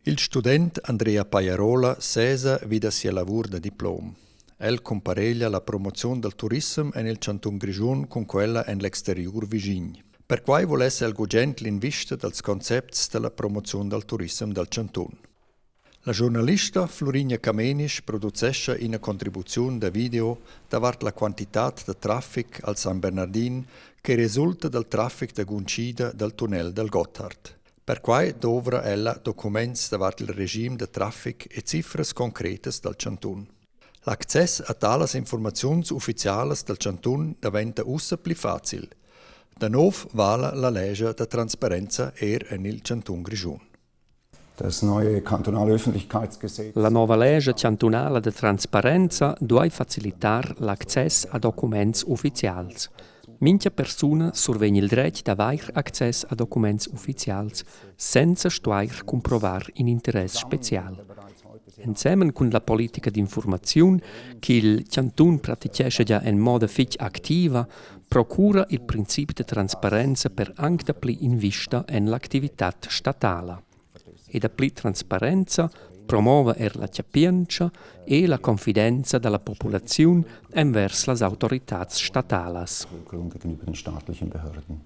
Il student Andrea Pajarola sesa vi da sia lavur da diplom. El cumpareglia la promoziun dal turissem en il chantun Grischun cun quella en l'exteriur vischin. Perquai vuless el gugent l'invista dals concepts da la promoziun dal turissem dal chantun. La schurnalista Flurina Camenisch producescha ina contribuziun da video davart la quantitad da traffic al San Bernardin che resulta dal traffic da guntgida dal tunnel dal Gotthard. Perquai dovra ella documents davart il regim da traffic e cifras concretas dal chantun. L'access a talas informaziuns uffizialas dal chantun daventa ussa pli facil. Da nov vala la lescha da transparenza er en il chantun Grischun. Das neue kantonale Öffentlichkeitsgesetz La nova lescha chantunala da transparenza duai facilitar l'access a documents uffizials. Mintga persuna survegn il dretg d'avair access a documents uffizials senza stuair cumprovar in interess spezial. Ensemen cun la politica d'infurmaziun ch'il chantun pratichescha gia en moda fitg activa, procura il princip da transparenza per anc dapli invista en l'activitad statala. E dapli transparenza promova er la chapientscha e la confidenza da la populaziun envers las autoritads statalas. gegenüber den staatlichen Behörden.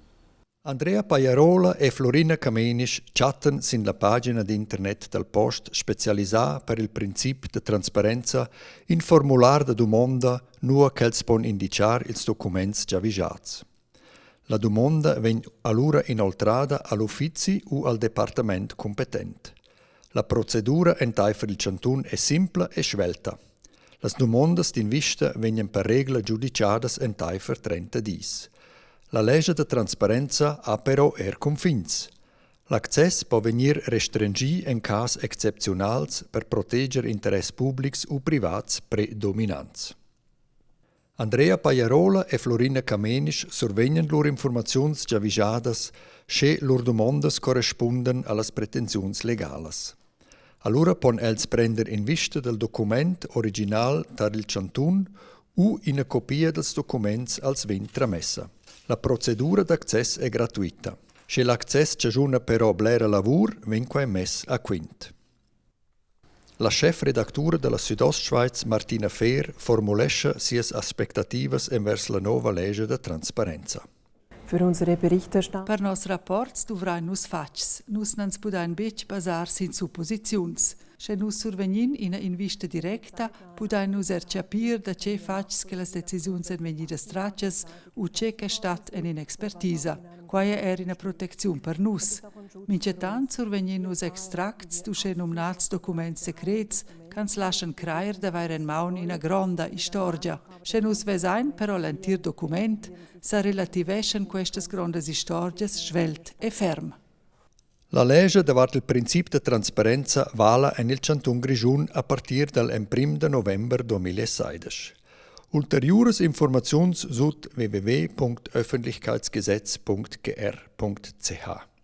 Andrea Pajarola e Flurina Camenisch chattan sin la pagina d'internet dal post spezialisà per il princip da transparenza in formular da dumonda, nua ch'els pon indichar ils documents giavischads. La dumonda vegn alura inoltrada a l'uffizi u al departament cumpetent. La procedura entaifer il chantun è simpla e svelta. Las dumondas d'invista vegnan per regla giudichadas entaifer 30 dis. La lescha da transparenza ha però er cunfins. L'access po vegnir restrenschì en cas excepziunals per proteger interess publics u privats predominants. Andrea Pajarola e Flurina Camenisch survegnan lur informaziuns giavischadas, sche lur dumondas correspundan a las pretensiuns legalas. Alura pon els prender invista dal document original tar il chantun u ina copia dals documents als vegn tramessa. La procedura d'access è gratuita. Sche l'access chaschuna però blera lavur, vegn quai mess a quint. La schefredactura da la Südostschweiz Martina Fehr formulescha sias aspectativas envers la nova lescha da transparenza. Für unsere Berichterstattung Per noss rapports duvrain nus fatgs. Nus n'ans pudain betg basar sin supposiziuns. Sche nus survegnin ina invista directa, pudain nus er chapir da tge fatgs che las decisiuns èn vegnidas tratgas u tge che stat en in'expertisa. Quai è er ina protecziun per nus. Mintgatant survegnin nus extracts d'uschè numnads documents secrets ch'ans laschan crair d'avair en maun ina gronda istorgia. Sche nus vesain però l'entir document, sa relativeschan questas grondas istorgias svelt e ferm. La lescha davart il princip da transparenza vala en il chantun Grischun a partir dal emprim da november 2016. Ulteriuras informaziuns sut www.öffentlichkeitsgesetz.gr.ch.